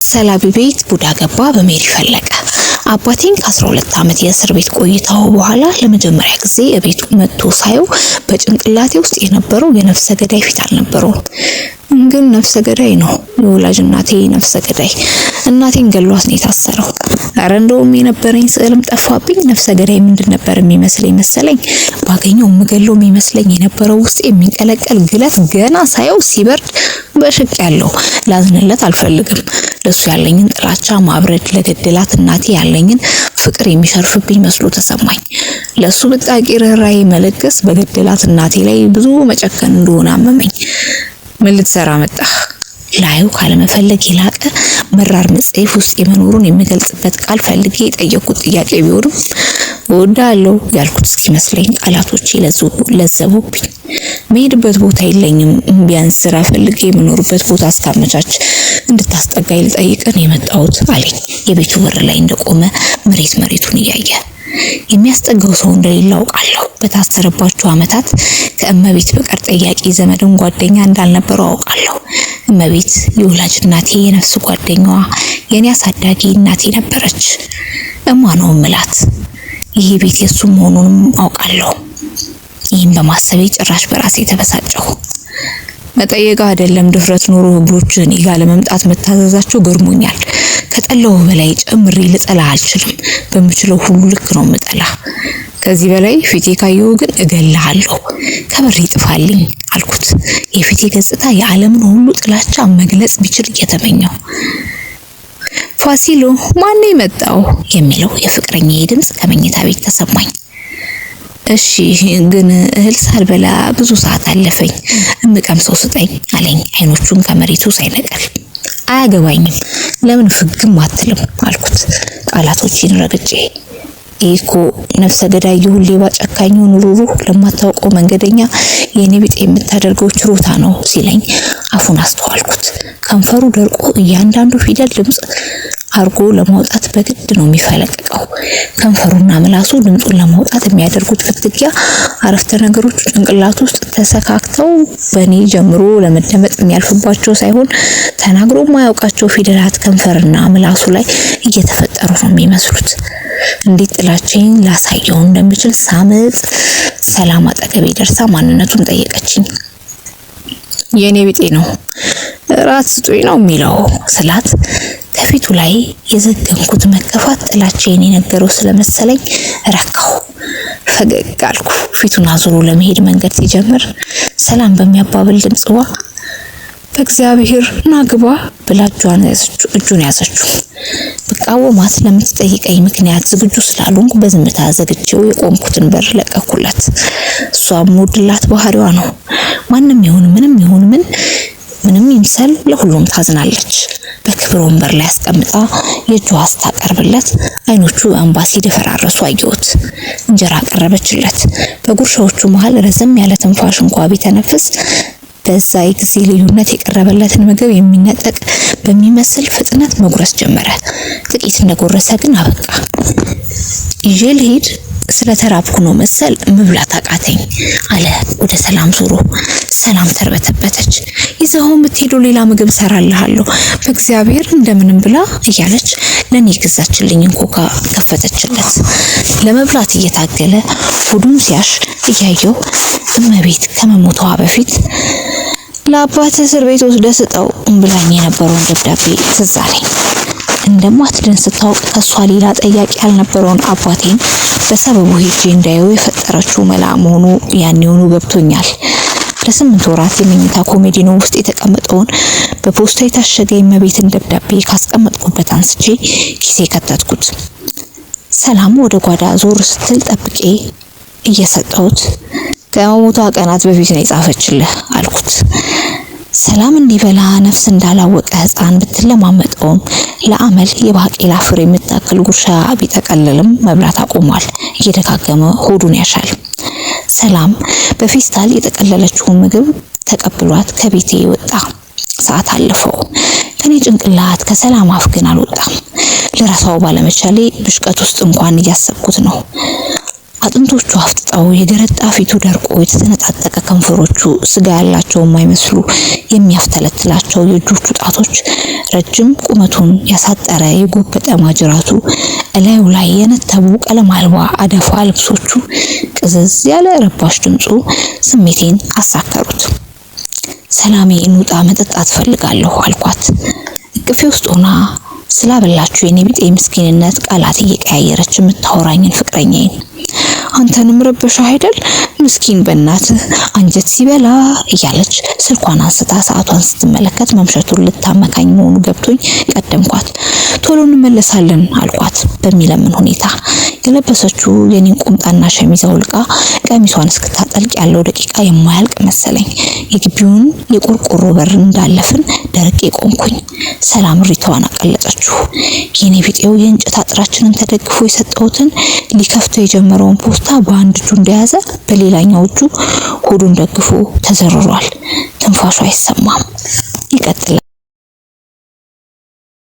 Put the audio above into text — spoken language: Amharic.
ሰላቢ ቤት ቡዳ ገባ በሜሪ ፈለቀ። አባቴን ከ12 ዓመት የእስር ቤት ቆይታው በኋላ ለመጀመሪያ ጊዜ እቤቱ መጥቶ ሳየው በጭንቅላቴ ውስጥ የነበረው የነፍሰ ገዳይ ፊት አልነበረውም። ግን ነፍሰ ገዳይ ነው። የወላጅ እናቴ ነፍሰ ገዳይ። እናቴን ገሏት ነው የታሰረው። አረ እንደውም የነበረኝ ስዕልም ጠፋብኝ። ነፍሰ ገዳይ ምንድን ነበር የሚመስለኝ መሰለኝ? ባገኘው የምገለው የሚመስለኝ የነበረው ውስጥ የሚንቀለቀል ግለት ገና ሳየው ሲበርድ በሽቅ ያለው። ላዝንለት አልፈልግም። ለሱ ያለኝን ጥላቻ ማብረድ ለገደላት እናቴ ያለኝን ፍቅር የሚሸርፍብኝ መስሎ ተሰማኝ። ለሱ ብጣቂ ርህራሄ መለገስ በገደላት እናቴ ላይ ብዙ መጨከን እንደሆነ አመመኝ። ምን ልትሰራ መጣህ? ላዩ ካለመፈለግ የላቀ መራር መጽሔፍ ውስጥ የመኖሩን የሚገልጽበት ቃል ፈልጌ የጠየኩት ጥያቄ ቢሆንም እወድሃለሁ ያልኩት እስኪመስለኝ ቃላቶቼ ለዘቡብኝ። መሄድበት ቦታ የለኝም። ቢያንስ ስራ ፈልጌ የምኖርበት ቦታ እስካመቻች እንድታስጠጋኝ ልጠይቅህ ነው የመጣሁት አለኝ። የቤቱ በር ላይ እንደቆመ መሬት መሬቱን እያየ የሚያስጠጋው ሰው እንደሌለ አውቃለሁ። በታሰረባቸው ዓመታት ከእመቤት በቀር ጠያቂ ዘመድን ጓደኛ እንዳልነበረው አውቃለሁ። እመቤት የወላጅ እናቴ፣ የነፍስ ጓደኛዋ፣ የኔ አሳዳጊ እናቴ ነበረች። እማ ነው እምላት። ይሄ ቤት የሱ መሆኑንም አውቃለሁ። ይህም በማሰቤ ጭራሽ በራሴ ተበሳጨሁ። መጠየቅ አይደለም ድፍረት ኖሮ እግሮችህ እኔ ጋር ለመምጣት መታዘዛቸው ገርሞኛል። ከጠላው በላይ ጨምሬ ልጠላ አልችልም። በምችለው ሁሉ ልክ ነው የምጠላ። ከዚህ በላይ ፊቴ ካየሁ ግን እገልሃለሁ። ከበር ይጥፋልኝ አልኩት። የፊቴ ገጽታ የዓለምን ሁሉ ጥላቻ መግለጽ ቢችል እየተመኘው። ፋሲሎ ማን የመጣው የሚለው የፍቅረኛዬ ድምጽ ከመኝታ ቤት ተሰማኝ። እሺ ግን እህል ሳልበላ ብዙ ሰዓት አለፈኝ፣ እምቀምሰው ስጠኝ አለኝ አይኖቹን ከመሬቱ ሳይነቀል። አያገባኝም፣ ለምን ፍግም አትልም አልኩት ቃላቶችን ረግጬ። ይህ እኮ ነፍሰ ገዳይ ይሁን ሌባ፣ ጨካኝ ይሁን ሩሩህ ለማታውቀው መንገደኛ የኔ ቢጤ የምታደርገው ችሮታ ነው ሲለኝ አፉን አስተዋልኩት። ከንፈሩ ደርቆ እያንዳንዱ ፊደል ድምጽ አርጎ ለማውጣት በግድ ነው የሚፈለቅቀው። ከንፈሩና ምላሱ ድምጹን ለማውጣት የሚያደርጉት ፍትጊያ አረፍተ ነገሮች ጭንቅላት ውስጥ ተሰካክተው በእኔ ጀምሮ ለመደመጥ የሚያልፍባቸው ሳይሆን ተናግሮ የማያውቃቸው ፊደላት ከንፈርና ምላሱ ላይ እየተፈጠሩ ነው የሚመስሉት። እንዴት ጥላቼን ላሳየው እንደምችል ሳምጥ ሰላም አጠገቤ ደርሳ ማንነቱን ጠየቀችኝ። የኔ ቢጤ ነው፣ ራት ስጡኝ ነው የሚለው ስላት ከፊቱ ላይ የዘገንኩት መከፋት ጥላቼን የነገረው ስለመሰለኝ ረካሁ። ፈገግ አልኩ። ፊቱን አዙሮ ለመሄድ መንገድ ሲጀምር ሰላም በሚያባብል ድምፅዋ በእግዚአብሔር ና ግባ ብላ እጁን ያዘችው። ብቃወማት ለምትጠይቀኝ ምክንያት ዝግጁ ስላልሆንኩ በዝምታ ዘግቼው የቆምኩትን በር ለቀኩላት። እሷም ወድላት ባህሪዋ ነው። ማንም ይሁን ምንም ይሁን ምን ምንም ይምሰል ለሁሉም ታዝናለች። በክብር ወንበር ላይ አስቀምጣ የእጇ ስታቀርብለት አይኖቹ እንባ ሲደፈራረሱ አየሁት። እንጀራ አቀረበችለት። በጉርሻዎቹ መሃል ረዘም ያለ ትንፋሽ እንኳ ቢተነፍስ በዛ የጊዜ ልዩነት የቀረበለትን ምግብ የሚነጠቅ በሚመስል ፍጥነት መጉረስ ጀመረ። ጥቂት እንደጎረሰ ግን አበቃ። ይዤ ልሂድ ስለተራብኩ ነው መሰል መብላት አቃተኝ አለ ወደ ሰላም ዞሮ። ሰላም ተርበተበተች። ይዘኸው የምትሄደው ሌላ ምግብ እሰራልሃለሁ በእግዚአብሔር እንደምንም ብላ እያለች ለኔ የገዛችልኝን ኮካ ከፈተችለት። ለመብላት እየታገለ ሆዱን ሲያሽ እያየው እመቤት ከመሞቷ በፊት ለአባት እስር ቤት ወስደህ ስጠው ብላኝ የነበረውን ደብዳቤ ትዝ አለኝ። እንደማትድን ስታውቅ ከሷ ሌላ ጠያቂ ያልነበረውን አባቴን በሰበቡ ሄጄ እንዳየው የፈጠረችው መላ መሆኑ ያኔውኑ ገብቶኛል። ለ8 ወራት የመኝታ ኮሜዲኖ ውስጥ የተቀመጠውን በፖስታ የታሸገ የእመቤትን ደብዳቤ ካስቀመጥኩበት አንስቼ ኪሴ ከተትኩት። ሰላም ወደ ጓዳ ዞር ስትል ጠብቄ እየሰጠሁት ከመሞቷ ቀናት በፊት ነው የጻፈችልህ አልኩት። ሰላም እንዲበላ ነፍስ እንዳላወቀ ሕፃን ብትለማመጠውም ለአመል የባቄላ ፍሬ የምታክል ጉርሻ ቢጠቀልልም መብላት አቁሟል። እየደጋገመ ሆዱን ያሻል። ሰላም በፌስታል የጠቀለለችውን ምግብ ተቀብሏት ከቤቴ ወጣ። ሰዓት አለፈው። ከኔ ጭንቅላት ከሰላም አፍ ግን አልወጣም። ልረሳው ባለመቻሌ ብሽቀት ውስጥ እንኳን እያሰብኩት ነው። አጥንቶቹ አፍጥጠው፣ የገረጣ ፊቱ ደርቆ፣ የተሰነጣጠቀ ከንፈሮቹ ስጋ ያላቸው የማይመስሉ የሚያፍተለትላቸው የእጆቹ ጣቶች፣ ረጅም ቁመቱን ያሳጠረ የጎበጠ ማጅራቱ፣ እላዩ ላይ የነተቡ ቀለም አልባ አደፋ ልብሶቹ፣ ቅዝዝ ያለ ረባሽ ድምፁ ስሜቴን አሳከሩት። ሰላሜ እንውጣ፣ መጠጣት ፈልጋለሁ አልኳት። እቅፌ ውስጥ ሆና ስላበላችሁ የኔ ቢጤ ምስኪንነት ቃላት እየቀያየረች የምታወራኝን ፍቅረኛዬን፣ አንተንም ረበሻ አይደል ምስኪን በእናትህ አንጀት ሲበላ እያለች ስልኳን አንስታ ሰዓቷን ስትመለከት መምሸቱን ልታመካኝ መሆኑ ገብቶኝ ቀደምኳት። ቶሎ እንመለሳለን አልኳት በሚለምን ሁኔታ። የለበሰችው የኔን ቁምጣና ሸሚዝ አውልቃ ቀሚሷን እስክታጠልቅ ያለው ደቂቃ የማያልቅ መሰለኝ። የግቢውን የቆርቆሮ በር እንዳለፍን ደርቄ ቆምኩኝ። ሰላም ሪታዋን አቀለጠችው። የኔ ቢጤው የእንጨት አጥራችንን ተደግፎ የሰጠሁትን ሊከፍተው የጀመረውን ፖስታ በአንድ እጁ እንደያዘ በሌላኛው እጁ ሆዱን ደግፎ ተዘርሯል። ትንፋሹ አይሰማም። ይቀጥላል።